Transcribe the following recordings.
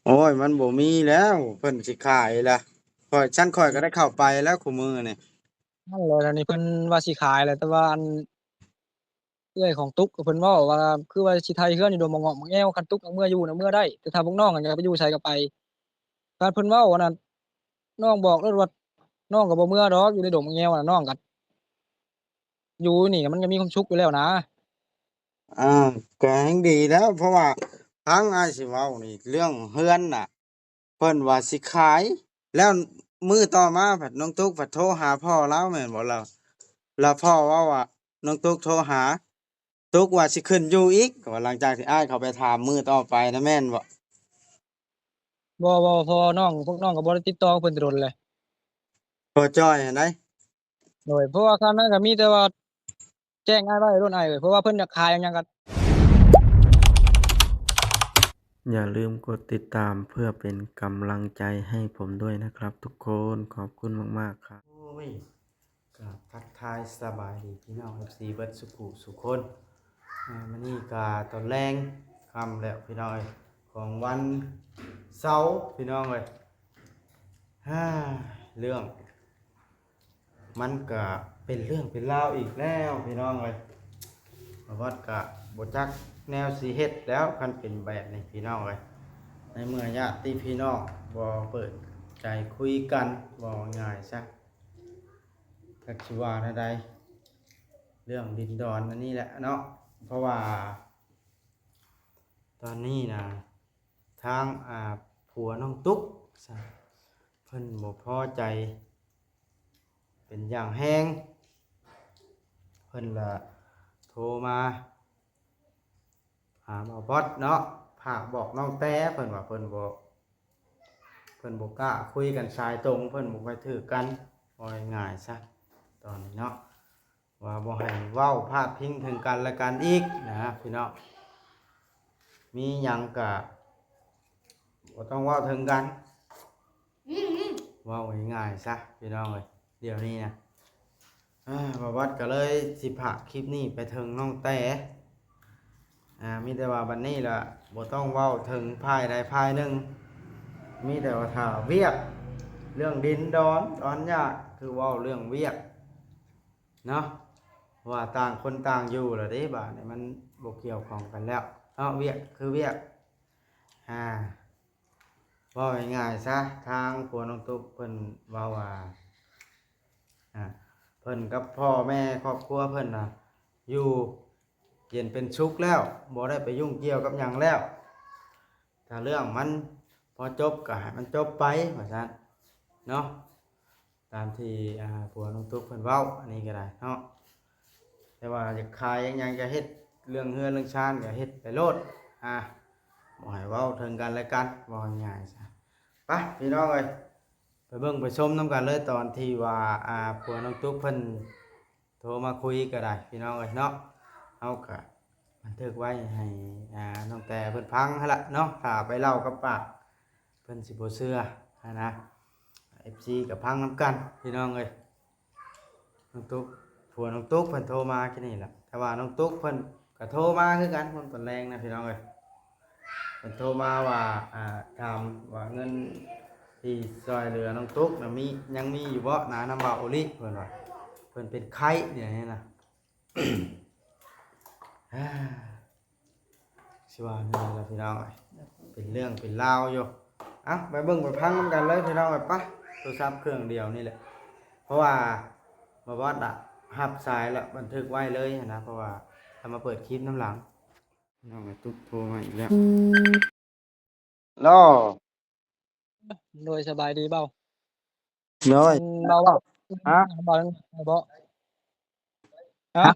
ໂອ້ຍ ມັນບໍ່ມີແລ້ວ ເພິ່ນຊິຂາຍລະ ຂ້ອຍ ຊັ້ນຂ້ອຍກໍໄດ້ເຂົ້າໄປແລ້ວຄູ່ມື້ນີ້. ນັ້ນແຫຼະ ດຽວນີ້ເພິ່ນວ່າຊິຂາຍແຫຼະ ແຕ່ວ່າອັນ ເອື້ອຍຂອງຕຸກເພິ່ນເວົ້າວ່າ ຄືວ່າຊິໄຖເຮືອນຢູ່ດົງໝາກງອກໝາກແງວ ຄັນຕຸກເມືອຢູ່ນະເມືອໄດ້ ແຕ່ຖ້າພວກນ້ອງຫັ້ນ ຢາກໄປຢູ່ໃສກໍໄປ. ຄັນເພິ່ນເວົ້າອັນນັ້ນ ນ້ອງບອກໂລດວ່າ ນ້ອງກໍບໍ່ເມືອດອກ ຢູ່ໃນດົງໝາກແງວນະ ນ້ອງກໍ ຢູ່ນີ້ມັນກໍມີຄວາມສຸກຢູ່ແລ້ວນະ. ອ່າ ກໍແຮ່ງດີແລ້ວ ເພາະວ່າຟັງອ້າຍຊິເວົ້ານີ້ ເລື່ອງເຮືອນນະ ເພິ່ນວ່າຊິຂາຍ ແລ້ວມື້ຕໍ່ມາພັດນ້ອງຕຸກພັດໂທຫາພໍ່ລາວແມ່ນບໍ່ລາວ ແລ້ວພໍ່ເວົ້າວ່ານ້ອງຕຸກໂທຫາ ຕຸກວ່າຊິຂຶ້ນຢູ່ອີກ ວ່າຫຼັງຈາກທີ່ອ້າຍເຂົາໄປຖາມມື້ຕໍ່ໄປນະແມ່ນບໍ່? ບໍ່ ບໍ່ ເພາະວ່ານ້ອງ ພວກນ້ອງກໍບໍ່ໄດ້ຕິດຕໍ່ເພິ່ນແຕ່ດົນແລ້ວ. ພໍ່ຈ້ອຍຫັ້ນໃດ? ໂດຍ ເພາະວ່າຄາວໜ້າກໍມີແຕ່ວ່າແຈ້ງອ້າຍໄວ້ໂລດອ້າຍເອີຍ ເພາະວ່າເພິ່ນຢາກຂາຍຫຍັງກໍ ຢ່າລືມກົດຕິດຕາມເພື່ອເປັນກຳລັງໃຈໃຫ້ຜົມດ້ວຍນະຄັບທຸກຄົນ. ຂອບຄຸນມາກໆຄັບ. ໂອ້ຍ ກາບທັກທາຍສະບາຍດີພີ່ນ້ອງເອັຟຊີເບິດສູ່ຜູ້ສູ່ຄົນ. ອ່າ ມື້ນີ້ກະຕອນແລງຄ່ຳແລ້ວພີ່ນ້ອງເອີຍ ຂອງວັນເສົາພີ່ນ້ອງເອີຍ. ເລື່ອງມັນກະເປັນເລື່ອງເປັນລາວອີກແລ້ວພີ່ນ້ອງເອີຍ. ບ່າວບອດກະບໍ່ຈັກແນວຊິເຮັດແລ້ວ ຄັນເປັນແບບນີ້ພີ່ນ້ອງເອີຍ. ໃນເມື່ອຍາດຕິພີ່ນ້ອງບໍ່ເປີດໃຈຄຸຍກັນ ເວົ້າງ່າຍຊະ ຈັກຊິວ່າແນວໃດ ເລື່ອງດິນດອນອັນນີ້ແຫຼະເນາະ ເພາະວ່າຕອນນີ້ນະ ທາງ ອ່າ ຜົວນ້ອງຕຸກ ເພິ່ນບໍ່ພໍໃຈເປັນຢ່າງແຮງ ເພິ່ນລະໂທມາ ຫາບ່າວບອດເນາະ ຝາກບອກນ້ອງແຕ ເພິ່ນວ່າເພິ່ນບໍ່ ເພິ່ນບໍ່ກ້າຄຸຍກັນສາຍຕົງ ເພິ່ນບໍ່ຄ່ອຍຖືກກັນ ເວົ້າງ່າຍໆຊະຕອນນີ້ເນາະ ວ່າບໍ່ໃຫ້ເວົ້າພາດພິງເຖິງກັນແລະກັນອີກນະພີ່ນ້ອງ. ມີຫຍັງກະບໍ່ຕ້ອງເວົ້າເຖິງກັນ ເວົ້າງ່າຍໆຊະພີ່ນ້ອງເອີຍ ດຽວນີ້ນະ. ອ່າ ບ່າວບອດກໍເລີຍຊິຝາກຄລິບນີ້ໄປເຖິງນ້ອງແຕ ອ່າ ມີແຕ່ວ່າບັດນີ້ລະບໍ່ຕ້ອງເວົ້າເຖິງຝ່າຍໃດຝ່າຍໜຶ່ງ ມີແຕ່ວ່າຖ້າວຽກ ເລື່ອງດິນດອນຕອນຍາກ ຄືເວົ້າເລື່ອງວຽກເນາະ ວ່າຕ່າງຄົນຕ່າງຢູ່ລະເດ້ ບາດນີ້ມັນບໍ່ກ່ຽວຂ້ອງກັນແລ້ວເນາະ ວຽກຄືວຽກ ອ່າ ເວົ້າງ່າຍໆຊະ ທາງຜົວນ້ອງຕຸກເພິ່ນເວົ້າວ່າ ອ່າ ເພິ່ນກັບພໍ່ແມ່ຄອບຄົວເພິ່ນນະ ຢູ່ເຢັນເປັນສຸກແລ້ວ ບໍ່ໄດ້ໄປຫຍຸ້ງກ່ຽວກັບຫຍັງແລ້ວ ຖ້າເລື່ອງມັນພໍຈົບກໍໃຫ້ມັນຈົບໄປ ວ່າຊັ້ນເນາະ. ຕາມທີ່ ອ່າ ຜົວນ້ອງຕຸກເພິ່ນເວົ້າ ອັນນີ້ກໍໄດ້ເນາະ ແຕ່ວ່າຢາກຂາຍຫຍັງ ຢາກເຮັດເລື່ອງເຮືອນເລື່ອງຊານກໍເຮັດໄປໂລດ ອ່າ ບໍ່ໃຫ້ເວົ້າເຖິງກັນແລະກັນ ເວົ້າງ່າຍໆຊະ. ໄປພີ່ນ້ອງເອີຍ ໄປເບິ່ງໄປຊົມນຳກັນເລີຍ ຕອນທີ່ວ່າ ອ່າ ຜົວນ້ອງຕຸກເພິ່ນໂທມາຄຸຍກໍໄດ້ ພີ່ນ້ອງເອີຍເນາະ ເຮົາກໍບັນທຶກໄວ້ໃຫ້ ອ່າ ນ້ອງແຕເພິ່ນຟັງຫັ້ນລະເນາະ ຖ້າໄປເລົ່າກັບປາກ ເພິ່ນຊິບໍ່ເຊື່ອຫັ້ນນະ ເອັຟຊີກໍຟັງນຳກັນພີ່ນ້ອງເອີຍ. ນ້ອງຕຸກ ຜົວນ້ອງຕຸກເພິ່ນໂທມາຄືນີ້ລະ ແຕ່ວ່ານ້ອງຕຸກເພິ່ນກໍໂທມາຄືກັນ ເພິ່ນຕອນແລງນະພີ່ນ້ອງເອີຍ ເພິ່ນໂທມາວ່າ ອ່າ ຖາມວ່າເງິນທີ່ຊ່ອຍເຫຼືອນ້ອງຕຸກນະ ມີ ຍັງມີຢູ່ບໍ່ນະ ນຳບ່າວໂອລິ ເພິ່ນວ່າ ເພິ່ນເປັນໄຂ້ດຽວນີ້ນະ. ຊິວ່າແນວໃດລະພີ່ນ້ອງເອີຍ ເປັນເລື່ອງເປັນລາວຢູ່. ເອົ້າ ໄປເບິ່ງໄປຟັງນຳກັນເລີຍພີ່ນ້ອງເອີຍ ປະ ໂທລະສັບເຄື່ອງດຽວນີ້ແຫຼະ ເພາະວ່າບ່າວບອດລະຮັບສາຍລະບັນທຶກໄວ້ເລີຍຫັ້ນນະ ເພາະວ່າຈະມາເປີດຄລິບນຳຫຼັງ. ນ້ອງກະຕຸກໂທມາອີກແລ້ວ. ໂລ ໂດຍ ສະບາຍດີເບົາ. ໂດຍ ເບົາ ຮະ ເບົາ ເບົາ ຮະ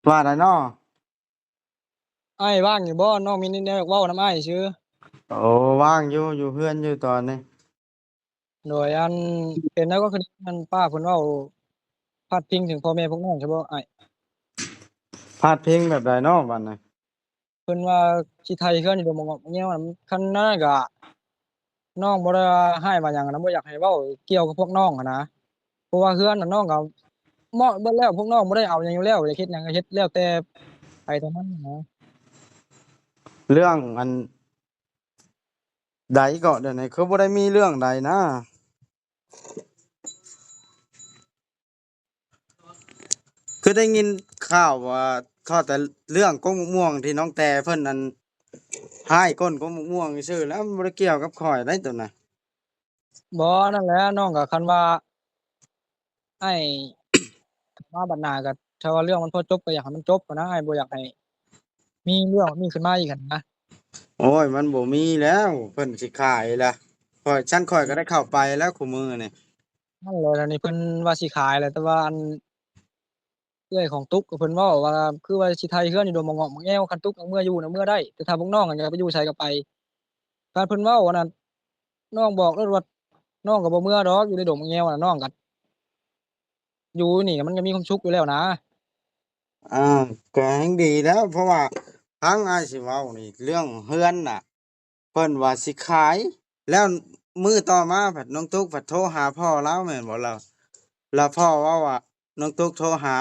ວ່າໃດນໍ? ອ້າຍວ່າງຢູ່ບໍ່? ນ້ອງມີແນວຢາກເວົ້ານຳອ້າຍຊື່. ໂອ້ ວ່າງຢູ່ ຢູ່ເຮືອນຢູ່ຕອນນີ້. ໂດຍ ອັນ ເປັນແນວກໍຄື ອັນ ປ້າເພິ່ນເວົ້າພາດພິງເຖິງພໍ່ແມ່ພວກນ້ອງຊະບໍ່ອ້າຍ? ພາດພິງແບບໃດນໍບັດນີ້? ເພິ່ນວ່າຊິໄຖເຮືອນຢູ່ດົງໝາກງອກໝາກແງວ ຄັນນັ້ນກະ ນ້ອງບໍ່ໄດ້ວ່າຮ້າຍວ່າຫຍັງນະ ບໍ່ຢາກໃຫ້ເວົ້າກ່ຽວກັບພວກນ້ອງຫັ້ນນະ ເພາະວ່າເຮືອນນະ ນ້ອງກໍເໝາະເບິດແລ້ວ ພວກນ້ອງບໍ່ໄດ້ເອົາຫຍັງຢູ່ແລ້ວ ຢາກເຮັດຫຍັງກໍເຮັດ ແລ້ວແຕ່ໃຜແຕ່ມັນນະ. ເລື່ອງອັນໃດເກາະ? ດຽວນີ້ຄືບໍ່ໄດ້ມີເລື່ອງໃດນະ? ຄືໄດ້ຍິນຂ່າວວ່າ ຂໍແຕ່ເລື່ອງກົກໝາກມ່ວງທີ່ນ້ອງແຕ່ເພິ່ນນັ້ນ ຮ້າຍກົ້ນກົກໝາກມ່ວງຊື່ໆ ແລ້ວມັນບໍ່ໄດ້ກ່ຽວກັບຂ້ອຍໃດ໋ໂຕນະ. ບໍ່ ນັ້ນແຫຼະ ນ້ອງກໍຄັນວ່າ ອ້າຍ ມາບັດໜ້າກໍ ຖ້າວ່າເລື່ອງມັນພໍຈົບກໍຢາກໃຫ້ມັນຈົບຫັ້ນນະ ອ້າຍບໍ່ຢາກໃຫ້ມີເລື່ອງແບບນີ້ຂຶ້ນມາອີກຫັ້ນນະ. ໂອ້ຍ ມັນບໍ່ມີແລ້ວ ເພິ່ນຊິຂາຍລະ ຂ້ອຍ ຊັ້ນຂ້ອຍກໍໄດ້ເຂົ້າໄປແລ້ວຄູ່ມື້ນີ້. ນັ້ນແຫຼະ ດຽວນີ້ເພິ່ນວ່າຊິຂາຍແຫຼະ ແຕ່ວ່າອັນ ເອື້ອຍຂອງຕຸກເພິ່ນເວົ້າວ່າ ຄືວ່າຊິໄຖເຮືອນຢູ່ດົງໝາກງອກໝາກແງວ ຄັນຕຸກເມືອຢູ່ນະເມືອໄດ້ ແຕ່ຖ້າພວກນ້ອງອະ ຢາກໄປຢູ່ໃສກໍໄປ. ຄັນເພິ່ນເວົ້າອັນນັ້ນ ນ້ອງບອກໂລດວ່າ ນ້ອງກໍບໍ່ເມືອດອກ ຢູ່ໃນດົງໝາກແງວນະ ນ້ອງກໍຢູ່ນີ້ ມັນກໍມີຄວາມສຸກຢູ່ແລ້ວນະ. ອ່າ ກໍແຮ່ງດີແລ້ວ ເພາະວ່າຟັງອ້າຍຊິເວົ້ານີ້ ເລື່ອງເຮືອນນະ ເພິ່ນວ່າຊິຂາຍ ແລ້ວມື້ຕໍ່ມາພັດນ້ອງຕຸກພັດໂທຫາພໍ່ລາວແມ່ນບໍ່ລາວ? ແລ້ວພໍ່ເວົ້າວ່ານ້ອງຕຸກໂທຫາ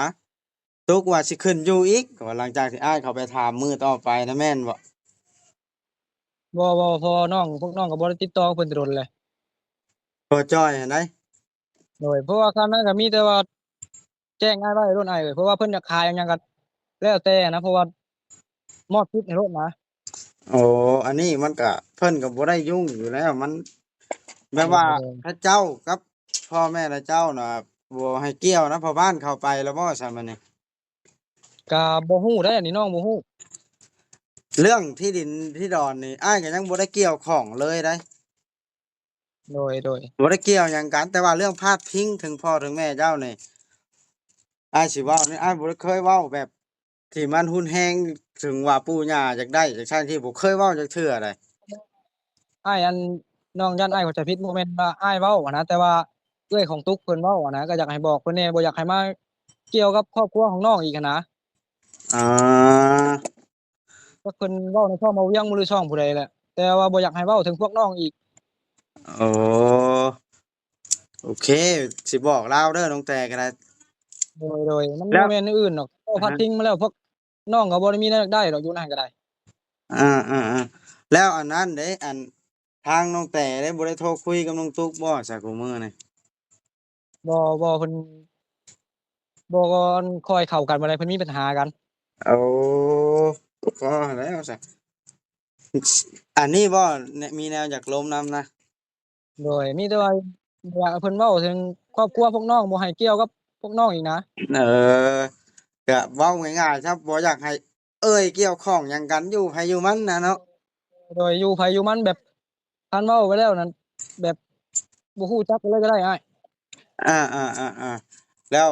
ຕຸກວ່າຊິຂຶ້ນຢູ່ອີກ ວ່າຫຼັງຈາກທີ່ອ້າຍເຂົ້າໄປຖາມມື້ຕໍ່ໄປນະ ແມ່ນບໍ່? ບໍ່ ບໍ່ ເພາະວ່ານ້ອງ ພວກນ້ອງກໍບໍ່ໄດ້ຕິດຕໍ່ເພິ່ນແຕ່ດົນແລ້ວ. ພໍ່ຈ້ອຍຫັ້ນໃດ? ໂດຍ ເພາະວ່າຄາວນັ້ນກໍມີແຕ່ວ່າ ແຈ້ງອ້າຍໄວ້ໂລດອ້າຍເອີຍ ເພາະວ່າເພິ່ນຢາກຂາຍຫຍັງກໍແລ້ວແຕ່ນະ ເພາະວ່າມອບສິດໃຫ້ໂລດນະ. ໂອ້ ອັນນີ້ມັນກະ ເພິ່ນກໍບໍ່ໄດ້ຫຍຸ້ງຢູ່ແລ້ວ ມັນແບບວ່າ ເອີ ເຂົາເຈົ້າກັບພໍ່ແມ່ລະເຈົ້ານະ ບໍ່ໃຫ້ກ່ຽວນະ. ພໍ່ບ້ານເຂົ້າໄປແລ້ວບໍ່ຊະມື້ນີ້? ກະບໍ່ຮູ້ເດ້ ອັນນີ້ນ້ອງບໍ່ຮູ້. ເລື່ອງທີ່ດິນທີ່ດອນນີ້ ອ້າຍກໍຍັງບໍ່ໄດ້ກ່ຽວຂ້ອງເລີຍໃດ. ໂດຍ ໂດຍ ບໍ່ໄດ້ກ່ຽວຫຍັງກັນ ແຕ່ວ່າເລື່ອງພາດພິງເຖິງພໍ່ເຖິງແມ່ເຈົ້ານີ້ ອ້າຍຊິເວົ້ານີ້ ອ້າຍບໍ່ໄດ້ເຄີຍເວົ້າແບບທີ່ມັນຮຸນແຮງ ເຖິງວ່າປູ່ຍ່າຢາກໄດ້ຈັ່ງຊັ້ນ ທີ່ບໍ່ເຄີຍເວົ້າຈັກເທື່ອໃດ. ອ້າຍ ອັນ ນ້ອງຢ້ານອ້າຍເຂົ້າໃຈຜິດ ບໍ່ແມ່ນວ່າອ້າຍເວົ້າຫັ້ນນະ ແຕ່ວ່າເອື້ອຍຂອງຕຸກເພິ່ນເວົ້າຫັ້ນນະ ກໍຢາກໃຫ້ບອກເພິ່ນແດ່ ບໍ່ຢາກໃຫ້ມາກ່ຽວກັບຄອບຄົວຂອງນ້ອງອີກຫັ້ນນະ. ອ່າ ຈັກເພິ່ນເວົ້າໃນຊ່ອງບ່າວວຽງບໍ່ ຫຼື ຊ່ອງຜູ້ໃດແຫຼະ ແຕ່ວ່າບໍ່ຢາກໃຫ້ເວົ້າເຖິງພວກນ້ອງອີກ. ໂອ້ ໂອເຄ ຊິບອກລາວເດີ ນ້ອງແຕ່ກໍໄດ້. ໂດຍ ໂດຍ ມັນບໍ່ແມ່ນແນວອື່ນດອກ ເວົ້າພາດພິງມາແລ້ວ ພວກນ້ອງກໍບໍ່ໄດ້ມີແນວຢາກໄດ້ດອກ ຢູ່ໃນຫັ້ນກໍໄດ້. ອ່າໆໆ ແລ້ວອັນນັ້ນເດ້ ອັນ ທາງນ້ອງແຕ່ເດ້ ບໍ່ໄດ້ໂທຄຸຍກັບນ້ອງຕຸກບໍ່ຊະ ຄູ່ມື້ນີ້? ບໍ່ ບໍ່ ເພິ່ນບໍ່ຄ່ອຍເຂົ້າກັນປານໃດ ເພິ່ນມີປັນຫາກັນ. ໂອ້ ພໍແລ້ວຊະ ອັນນີ້ບໍ່ ມີແນວຢາກລົມນຳນະ? ໂດຍ ມີແຕ່ວ່າຢາກໃຫ້ເພິ່ນເວົ້າເຖິງຄອບຄົວພວກນ້ອງ ບໍ່ໃຫ້ກ່ຽວກັບພວກນ້ອງອີກນະ. ເອີ ກະເວົ້າງ່າຍໆຊະ ບໍ່ຢາກໃຫ້ ເອີ່ຍກ່ຽວຂ້ອງຫຍັງກັນ ຢູ່ໃຜຢູ່ມັນນະເນາະ. ໂດຍ ຢູ່ໃຜຢູ່ມັນ ແບບ ຄັນເວົ້າໄປແລ້ວນັ້ນ ແບບ ບໍ່ຮູ້ຈັກກັນເລີຍກໍໄດ້ອ້າຍ. ອ່າໆໆໆ ແລ້ວ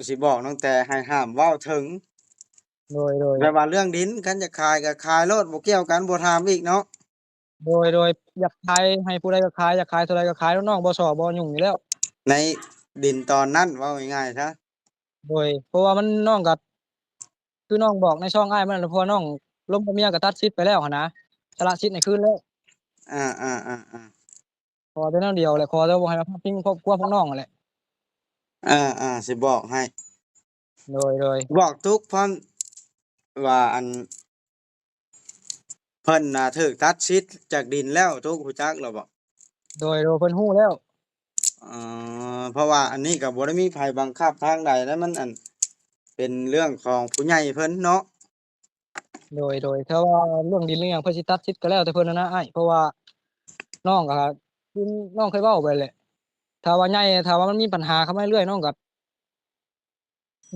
ຊິບອກນ້ອງແຕ່ໃຫ້ຫ້າມເວົ້າເຖິງ. ໂດຍໆ ແບບວ່າເລື່ອງດິນ ຄັນຢາກຂາຍກໍຂາຍໂລດ ບໍ່ກ່ຽວກັນ ບໍ່ຖາມອີກເນາະ. ໂດຍໆ ຢາກຂາຍໃຫ້ຜູ້ໃດກໍຂາຍ ຢາກຂາຍເທົ່າໃດກໍຂາຍ ນ້ອງບໍ່ສໍ້ບໍ່ຫຍຸ້ງຢູ່ແລ້ວ ໃນດິນຕອນນັ້ນ ເວົ້າງ່າຍໆຊະ. ໂດຍ ເພາະວ່າມັນ ນ້ອງກໍ ຄືນ້ອງບອກໃນຊ່ອງອ້າຍມັນ ເພາະວ່ານ້ອງລົມກັບເມຍກໍຕັດສິດໄປແລ້ວຫັ້ນນະ ສະຫຼະສິດໃຫ້ຄືນແລ້ວ. ອ່າໆໆໆ ຂໍແຕ່ແນວດຽວແຫຼະ ຂໍແຕ່ບໍ່ໃຫ້ມາພາດພິງຄອບຄົວພວກນ້ອງຫັ້ນແຫຼະ. ອ່າໆ ຊິບອກໃຫ້. ໂດຍໆ ບອກຕຸກພ້ອມວ່າ ອັນ ເພິ່ນນະຖືກຕັດສິດຈາກດິນແລ້ວ ຕຸກຮູ້ຈັກແລ້ວບໍ່? ໂດຍໆ ເພິ່ນຮູ້ແລ້ວ. ເອີ ເພາະວ່າອັນນີ້ກໍບໍ່ໄດ້ມີໃຜບັງຄັບທາງໃດນະ ມັນ ອັນ ເປັນເລື່ອງຂອງຜູ້ໃຫຍ່ເພິ່ນເນາະ. ໂດຍໆ ຖ້າວ່າເລື່ອງດິນເລື່ອງຫຍັງ ເພິ່ນຊິຕັດສິດກໍແລ້ວແຕ່ເພິ່ນຫັ້ນນະອ້າຍ ເພາະວ່ານ້ອງກໍ ຄືນ້ອງເຄີຍເວົ້າໄປແຫຼະ ຖ້າວ່າໃຫຍ່ ຖ້າວ່າມັນມີບັນຫາເຂົ້າມາເລື້ອຍ ນ້ອງກໍ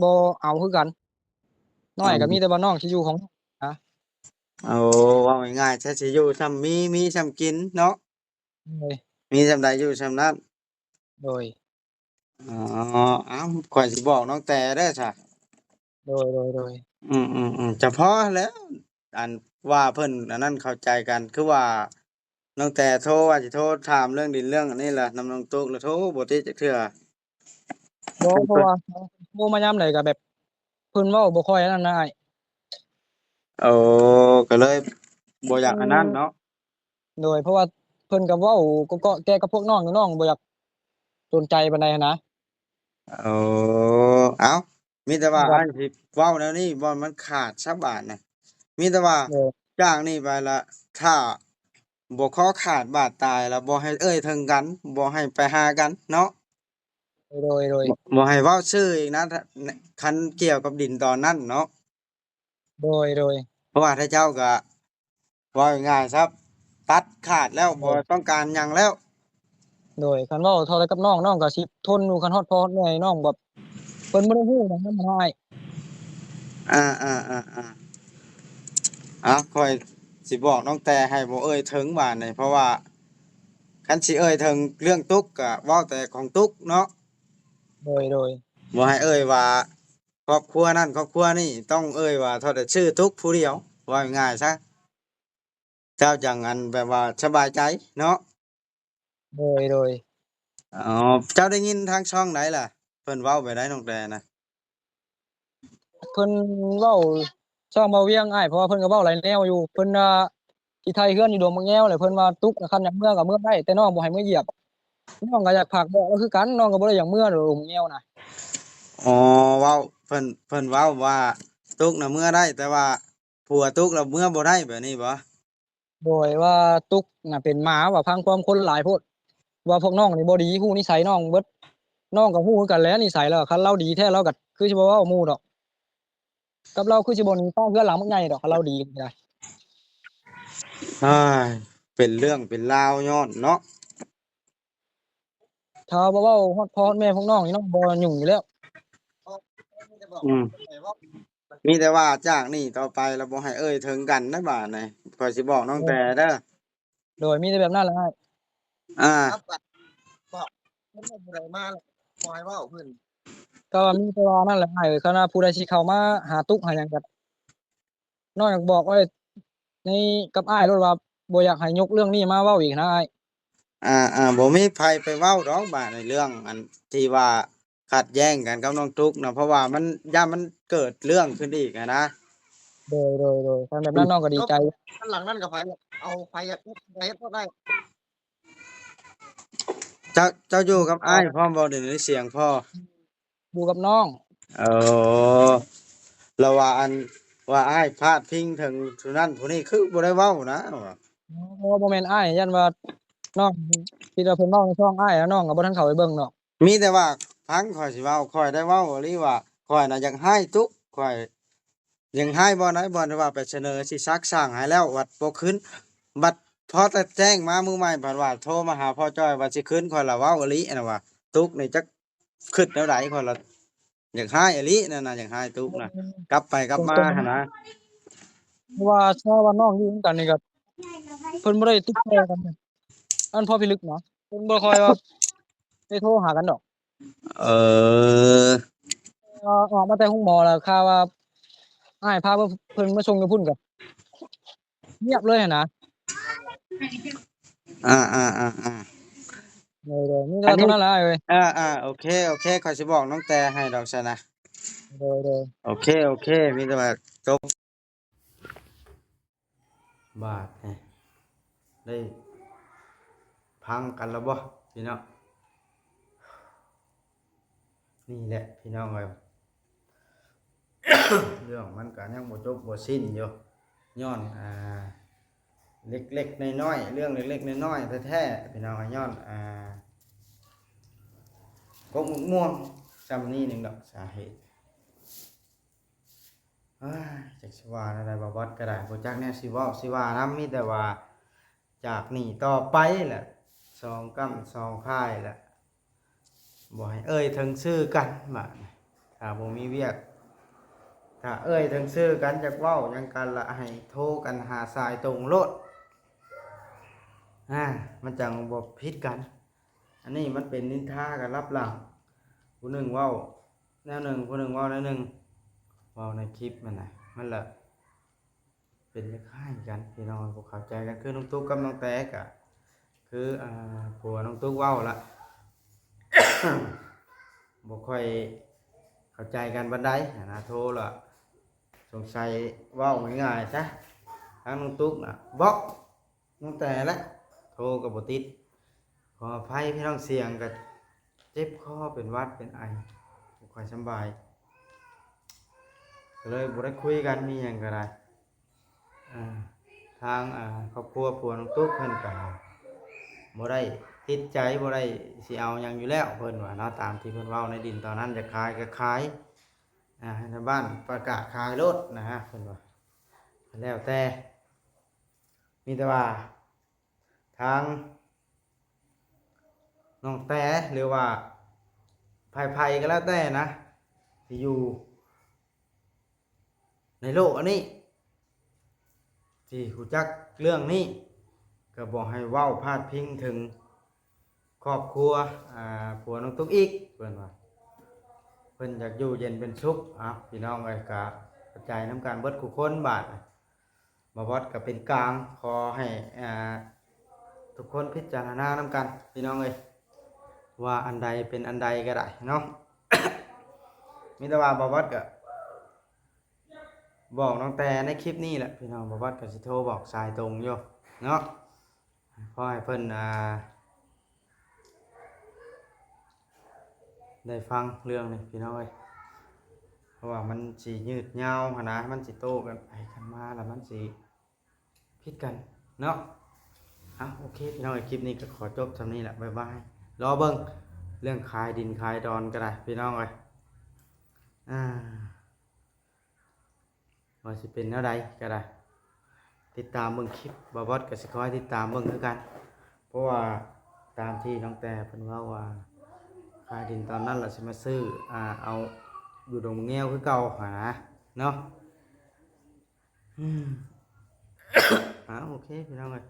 ບໍ່ເອົາຄືກັນ. ນ້ອຍກໍມີແຕ່ວ່ານ້ອງຊິຢູ່ຂອງ ໂອ້ ເວົ້າງ່າຍໆ ຖ້າຊິຢູ່ຊ່ຳມີ ມີຊ່ຳກິນເນາະ. ໂດຍ ມີຊ່ຳໃດຢູ່ຊ່ຳນັ້ນ. ໂດຍ ອໍ ເອົ້າ ຂ້ອຍຊິບອກນ້ອງແຕ່ເດີຊະ. ໂດຍໆໆ ອືມໆໆ ຈະພໍແລ້ວ ອັນວ່າເພິ່ນອັນນັ້ນເຂົ້າໃຈກັນ ຄືວ່າ ນ້ອງແຕ່ໂທວ່າຊິໂທຖາມເລື່ອງດິນເລື່ອງອັນນີ້ລະ ນຳນ້ອງຕຸກລະໂທບໍ່ຕິດຈັກເທື່ອ. ບໍ່ ເພາະວ່າໂທມາຍາມໃດກໍແບບ ເພິ່ນເວົ້າບໍ່ຄ່ອຍອັນນັ້ນນະອ້າຍ. ໂອ້ ກໍເລີຍບໍ່ຢາກອັນນັ້ນເນາະ. ໂດຍ ເພາະວ່າເພິ່ນກໍເວົ້າເກາະແກະກັບພວກນ້ອງຢູ່ ນ້ອງບໍ່ຢາກສົນໃຈປານໃດຫັ້ນນະ. ໂອ້ ເອົ້າ ມີແຕ່ວ່າ ອັນຊິເວົ້າແນວນີ້ ບໍ່ ມັນຂາດຊະບາດນະ ມີແຕ່ວ່າ ໂດຍ ເ ຈາກນີ້ໄປລະ ຖ້າບໍ່ຄໍຂາດບາດຕາຍລະ ບໍ່ໃຫ້ເອີ່ຍເຖິງກັນ ບໍ່ໃຫ້ໄປຫາກັນເນາະ. ໂດຍ ໂດຍ ບໍ່ໃຫ້ເວົ້າຊື່ອີກນະ ຄັນກ່ຽວກັບດິນຕອນນັ້ນເນາະ. ໂດຍ ໂດຍ ເພາະວ່າເຂົາເຈົ້າກະ ເວົ້າງ່າຍໆຊະ ຕັດຂາດແລ້ວ ໂດຍ ບໍ່ຕ້ອງການຫຍັງແລ້ວ. ໂດຍ ຄັນເວົ້າເທົ່າໃດກັບນ້ອງ ນ້ອງກໍຊິທົນຢູ່ ຄັນຮອດພໍ່ຮອດແມ່ນ້ອງແບບ ເພິ່ນບໍ່ໄດ້ຮູ້ນະ ນຳອ້າຍ. ອ່າໆໆໆ ເອົ້າ ຂ້ອຍຊິບອກນ້ອງແຕ່ໃຫ້ບໍ່ເອີ່ຍເຖິງບາດນີ້ ເພາະວ່າຄັນຊິເອີ່ຍເຖິງເລື່ອງຕຸກ ກໍເວົ້າແຕ່ຂອງຕຸກເນາະ. ໂດຍ ໂດຍ ບໍ່ໃຫ້ເອີ່ຍວ່າຄອບຄົວນັ້ນຄອບຄົວນີ້ ຕ້ອງເອີ່ຍວ່າເທົ່າໃດ ຊື່ຕຸກຜູ້ດຽວ ເວົ້າງ່າຍໆຊະ. ເຈົ້າຈັ່ງ ອັນ ແບບວ່າສະບາຍໃຈເນາະ. ໂດຍ ໂດຍ ອໍ ເຈົ້າໄດ້ຍິນທາງຊ່ອງໃດລະ ເພິ່ນເວົ້າແບບໃດນ້ອງແຕ່ນະ? ເພິ່ນເວົ້າຊ່ອງເບົາວຽງອ້າຍ ເພາະວ່າເພິ່ນກໍເວົ້າຫຼາຍແນວຢູ່ ເພິ່ນວ່າຊິໄຖເຮືອນຢູ່ດົງໝາກແງວ ແລ້ວເພິ່ນວ່າຕຸກນະ ຄັນຢາກເມືອກໍເມືອໄດ້ ແຕ່ນ້ອງບໍ່ໃຫ້ເມືອຢຽບ. ນ້ອງກໍຢາກຝາກບອກລາວຄືກັນ ນ້ອງກໍບໍ່ໄດ້ຢາກເມືອດົງໝາກແງວນະ. ອໍ ເວົ້າ ເພິ່ນ ເພິ່ນເວົ້າວ່າຕຸກນະເມືອໄດ້ ແຕ່ວ່າ ຜົວຕຸກແລ້ວເມືອບໍ່ໄດ້ແບບນີ້ບໍ? ໂດຍ ວ່າຕຸກນະເປັນໝາ ວ່າຟັງຄວາມຄົນຫຼາຍໂພດ ວ່າພວກນ້ອງນີ້ບໍ່ດີ ຮູ້ນິໄສນ້ອງເບິດ. ນ້ອງກໍຮູ້ຄືກັນແຫຼະນິໄສລາວ ຄັນລາວດີແທ້ລາວກໍຄືຊິບໍ່ເວົ້າໝູ່ດອກ ກັບລາວຄືຊິບໍ່ໜີປ້າເຮືອນຫຼັງບັກໃຫຍ່ດອກ ຄັນລາວດີນະ. ອ້າຍ ເປັນເລື່ອງເປັນລາວຍ້ອນເນາະ. ຖ້າວ່າເວົ້າຮອດພໍ່ຮອດແມ່ພວກນ້ອງນີ້ ນ້ອງບໍ່ຫຍຸ້ງຢູ່ແລ້ວ. ອືມ ມີແຕ່ວ່າຈາກນີ້ຕໍ່ໄປລະບໍ່ໃຫ້ເອີ່ຍເຖິງກັນນະບາດນີ້ ຂ້ອຍຊິບອກນ້ອງແຕ່ເດີ. ໂດຍ ມີແຕ່ແບບນັ້ນແຫຼະອ້າຍ. ອ່າ ບອກເພິ່ນວ່າຜູ້ໃດມາລະບໍ່ໃຫ້ເວົ້າເພິ່ນ ກໍມີແຕ່ວ່ານັ້ນແຫຼະອ້າຍເອີຍ ຄັນວ່າຜູ້ໃດຊິເຂົ້າມາຫາຕຸກຫາຫຍັງກໍ ນ້ອງຢາກບອກໄວ້ໃນ ກັບອ້າຍໂລດວ່າ ບໍ່ຢາກໃຫ້ຍົກເລື່ອງນີ້ມາເວົ້າອີກນະອ້າຍ. ອ່າໆ ບໍ່ມີໃຜໄປເວົ້າດອກບາດໃນເລື່ອງອັນທີ່ວ່າຂັດແຍ້ງກັນກັບນ້ອງຕຸກນະ ເພາະວ່າມັນ ຢ້ານມັນເກີດເລື່ອງຂຶ້ນອີກຫັ້ນນະ. ໂດຍ ໂດຍ ໂດຍ ຄັນແບບນັ້ນນ້ອງກໍດີໃຈ. ຄັນຫຼັງນັ້ນກໍໃຜ ເອົາໃຜຢາກເຮັດໃຜເຮັດໂລດໄດ້. ເຈົ້າ ເຈົ້າຢູ່ກັບອ້າຍພ້ອມບໍ່ ດຽວນີ້ສຽງພໍ? ຢູ່ກັບນ້ອງ. ເອີ ລະວ່າອັນ ວ່າອ້າຍພາດພິງເຖິງຜູ້ນັ້ນຜູ້ນີ້ ຄືບໍ່ໄດ້ເວົ້ານະ. ໂອ້ ບໍ່ແມ່ນອ້າຍ ຢ້ານວ່ານ້ອງຄິດວ່າເພິ່ນເວົ້າໃນຊ່ອງອ້າຍ ແລ້ວນ້ອງກໍບໍ່ທັນເຂົ້າໄປເບິ່ງເນາະ. ມີແຕ່ວ່າຟັງຂ້ອຍຊິເວົ້າ ຂ້ອຍໄດ້ເວົ້າອີ່ຫຼີວ່າ ຂ້ອຍນະຢາກຮ້າຍຕຸກ ຂ້ອຍ ຍັງຮ້າຍບ່ອນໃດ ບ່ອນທີ່ວ່າໄປສະເໜີຊິສັກສ້າງໃຫ້ແລ້ວ ບັດບໍ່ຂຶ້ນ ບັດພໍແຕ່ແຈ້ງມາມື້ໃໝ່ ພັດວ່າໂທມາຫາພໍ່ຈ້ອຍວ່າຊິຂຶ້ນ ຂ້ອຍລະເວົ້າອີ່ຫຼີຫັ້ນນະວ່າ ຕຸກນີ້ຈັກຄິດແນວໃດ ຂ້ອຍລະຢາກຮ້າຍອີ່ຫຼີນັ້ນນະ ຢາກຮ້າຍຕຸກນະ ກັບໄປກັບມາຫັ້ນນະ. ເພາະວ່າຊາວບ້ານນ້ອງຢູ່ນຳກັນນີ້ກໍ ເພິ່ນບໍ່ໄດ້ຕິດຕໍ່ກັນ ອັນພໍພິລຶກນະ ເພິ່ນບໍ່ຄ່ອຍວ່າໄດ້ໂທຫາກັນດອກ. ເອີ ອອກມາແຕ່ໂຮງໝໍແລ້ວ ຂ່າວວ່າອ້າຍພາເພິ່ນມາສົ່ງຢູ່ພຸ້ນກໍງຽບເລີຍຫັ້ນນະ. ອ່າໆໆ ໂດຍໆ ມີແຕ່ເທົ່ານັ້ນລະອ້າຍເອີຍ. ອ່າໆ ໂອເຄ ໂອເຄ ຂ້ອຍຊິບອກນ້ອງແຕ່ໃຫ້ດອກຊັ້ນນະ. ໂດຍໆ ໂອເຄ ໂອເຄ ມີແຕ່ວ່າຈົບ. ບາດນີ້ໄດ້ພັງກັນແລ້ວບໍ່ພີ່ນ້ອງ? ນີ້ແຫຼະພີ່ນ້ອງເອີຍ ເລື່ອງມັນກໍຍັງບໍ່ຈົບບໍ່ສິ້ນຢູ່ ຍ້ອນ ອ່າ ເລັກໆນ້ອຍໆ ເລື່ອງເລັກໆນ້ອຍໆແທ້ໆ ພີ່ນ້ອງ ຍ້ອນ ອ່າ ກົກໝາກມ່ວງຊ່ຳນີ້ໜຶ່ງດອກ ສາເຫດ. ເອີຍ ຈັກຊິວ່າແນວໃດ ບ່າວບອດກໍໄດ້ ບໍ່ຈັກແນວຊິເວົ້າຊິວ່ານຳ ມີແຕ່ວ່າຈາກນີ້ຕໍ່ໄປແຫຼະ ສອງກ້ຳສອງພາຍແຫຼະ ບໍ່ໃຫ້ເອີ່ຍເຖິງຊື່ກັນບາດນີ້ ຖ້າບໍ່ມີວຽກ ຖ້າເອີ່ຍເຖິງຊື່ກັນ ຢາກເວົ້າຫຍັງກັນລະ ໃຫ້ໂທກັນຫາສາຍຕົງໂລດ ອາ ມັນຈັ່ງບໍ່ຜິດກັນ. ອັນນີ້ມັນເປັນນິນທາກັນລັບຫຼັງ ຜູ້ໜຶ່ງເວົ້າແນວໜຶ່ງ ຜູ້ໜຶ່ງເວົ້າແນວໜຶ່ງ ເວົ້າໃນຄລິບຫັ້ນນະ ມັນລະເປັນຄ້າຍໆກັນ ພີ່ນ້ອງບໍ່ເຂົ້າໃຈກັນ ຄືນ້ອງຕຸກກັບນ້ອງແຕກະ ຄື ອ່າ ຜົວນ້ອງຕຸກເວົ້າລະ ບໍ່ຄ່ອຍເຂົ້າໃຈກັນປານໃດຫັ້ນນະ ໂທລະ ສົງໄສເວົ້າງ່າຍໆຊະ ທາງນ້ອງຕຸກນະບລັອກ ຕັ້ງແຕ່ແຫຼະ ໂທກໍບໍ່ຕິດ ຂໍອະໄພພີ່ນ້ອງ ສຽງກໍເຈັບຄໍ ເປັນຫວັດເປັນໄອ ບໍ່ຄ່ອຍສຳບາຍ ກໍເລີຍບໍ່ໄດ້ຄຸຍກັນ ມີຫຍັງກໍໄດ້ ອ່າ ທາງ ອ່າ ຄອບຄົວຜົວນ້ອງຕຸກເພິ່ນກໍບໍ່ໄດ້ຕິດໃຈ ບໍ່ໄດ້ຊິເອົາຫຍັງຢູ່ແລ້ວ ເພິ່ນວ່າເນາະ. ຕາມທີ່ເພິ່ນເວົ້າໃນດິນຕອນນັ້ນ ຢາກຂາຍກໍຂາຍ ອ່າ ໃຫ້ຊາວບ້ານປະກາດຂາຍໂລດນະ ເພິ່ນວ່າ ແລ້ວແຕ່ ມີແຕ່ວ່າ ທາງນ້ອງແຕ ຫຼືວ່າໃຜໆກໍແລ້ວແຕ່ນະ ທີ່ຢູ່ໃນໂລກອັນນີ້ ທີ່ຮູ້ຈັກເລື່ອງນີ້ ກໍບໍ່ໃຫ້ເວົ້າພາດພິງເຖິງຄອບຄົວ ອ່າ ຜົວນ້ອງຕຸກອີກ ເພິ່ນວ່າ ເພິ່ນຢາກຢູ່ເຢັນເປັນສຸກ. ເອົ້າ ພີ່ນ້ອງເອີຍ ກໍເຂົ້າໃຈນຳກັນເບິດທຸກຄົນບາດນີ້. ບ່າວບອດກໍເປັນກາງ ຂໍໃຫ້ ອ່າ ທຸກຄົນພິຈາລະນານຳກັນ ພີ່ນ້ອງເອີຍ ວ່າອັນໃດເປັນອັນໃດກໍໄດ້ເນາະ. ມີແຕ່ວ່າບ່າວບອດກໍບອກນ້ອງແຕໃນຄລິບນີ້ແຫຼະ ພີ່ນ້ອງ. ບ່າວບອດກໍຊິໂທບອກສາຍຕົງຢູ່ເນາະ ຂໍໃຫ້ເພິ່ນ ອ່າ ໄດ້ຟັງເລື່ອງນີ້ ພີ່ນ້ອງເອີຍ ເພາະວ່າມັນຊິຍືດຍາວຫັ້ນນະ ມັນຊິໂຕ້ກັນໄປກັນມາ ແລ້ວມັນຊິຜິດກັນເນາະ. ເອົ້າ ໂອເຄ ພີ່ນ້ອງເອີຍ ຄລິບນີ້ກໍຂໍຈົບສ່ຳນີ້ແຫຼະ ບາຍບາຍ. ລໍເບິ່ງເລື່ອງຂາຍດິນຂາຍດອນກໍໄດ້ ພີ່ນ້ອງເອີຍ ອ່າ ວ່າຊິເປັນແນວໃດກໍໄດ້ ຕິດຕາມເບິ່ງຄລິບ ບ່າວບອດກໍຊິຄອຍຕິດຕາມເບິ່ງຄືກັນ ເພາະວ່າຕາມທີ່ນ້ອງແຕເພິ່ນເວົ້າວ່າ ຂາຍດິນຕອນນັ້ນລະຊິມາຊື້ ອ່າ ເອົາຢູ່ດົງແງວຄືເກົ່າຫັ້ນນະເນາະ. ອືມ ອ່າ ໂອເຄ ພີ່ນ້ອງເອີຍ